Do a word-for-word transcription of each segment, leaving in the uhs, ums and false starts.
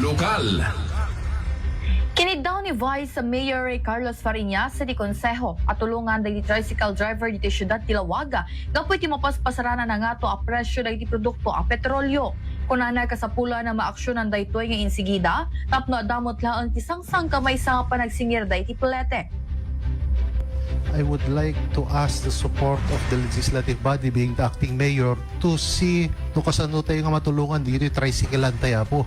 Lokal. Kiniddaw ni Vice Mayor Carlos Fariñas ti konseho a tulongan dagiti tricycle driver ditoy siudad ti Laoag gapu iti mapaspasarana nangato a presyo dagiti produkto a petrolio. Kunana, kasapulan a maaksionan daytoy nga insigida tapno adda met laeng ti sangsangkamaysa nga panagsingirda iti plete. I would like to ask the support of the legislative body, being the acting mayor, to see no kasano tayo nga matulungan dito, tricycle-an tayo, Apo.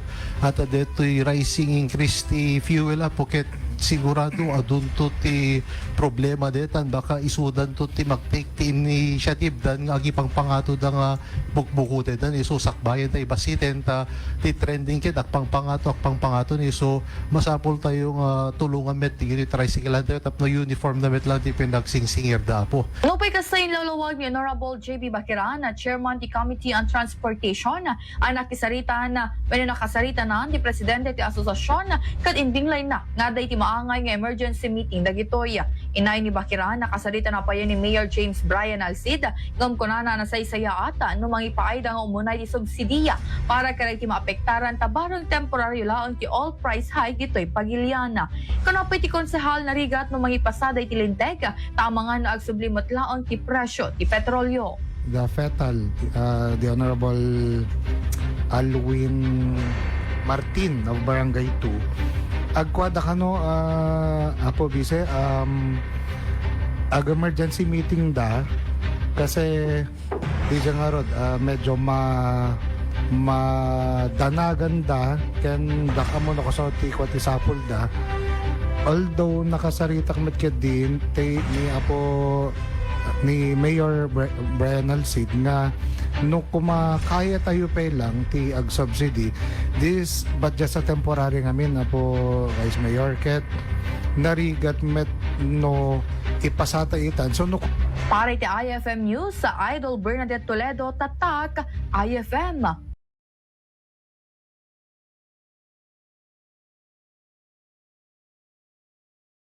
At detoy rising increase ti fuel, Apo, ket sigurado adunto ti problema detan, baka isudanto ti mag-take ti initiative dan nga agipangpangato da nga bukbukoten dan, isu sakbayen ta, ibasiten ta ti trending ket agpangpangato, agpangpangato ni. So, masapul tayo nga tulungan met dagiti tricycle-an tayo tapno uniform na met lang ti pinagsingsingirda, Apo. Nupay kasta, inlawlawag ni Honorable J B Bakiran, a chairman ti Committee on Transportation, a nakisaritan wenno nakasaritanan ti presidente ti asosiasion ket indinglayna nga adda iti maangay nga emergency meeting dagitoy. Inay ni Bakiran, nakasaritan a payen ni Mayor James Brian Alcid, ngem kunana, nasaysayaat no mangipaayda nga umunay ti subsidiya para kadagiti maapektaran ta bareng temporario laeng ti oil price hike ditoy pagilian. Kuna pay ti konsehal, narigat no mangipasada iti linteg ta amangan no agsubli met laeng ti presyo ti petrolio. The fetal, uh, the Honorable Alwin Martin of Barangay two. Agkuada kano, uh, Apo Vice, um, ag-emergency meeting da kasi di siya nga rod, uh, medyo ma madanagan da ken dakamo no kasano ti kua ti sapul da. Although nakasaritak met ket din ti ni Apo ni Mayor Bri- Brian Alcid nga no kumakaya tayo pay lang ti ag-subsidy, this but just a temporary ngamin, Apo Vice Mayor, ket narigat met no ipasata itan. So no Para iti I F M News, sa Idol Bernadette Toledo, Tatak, I F M.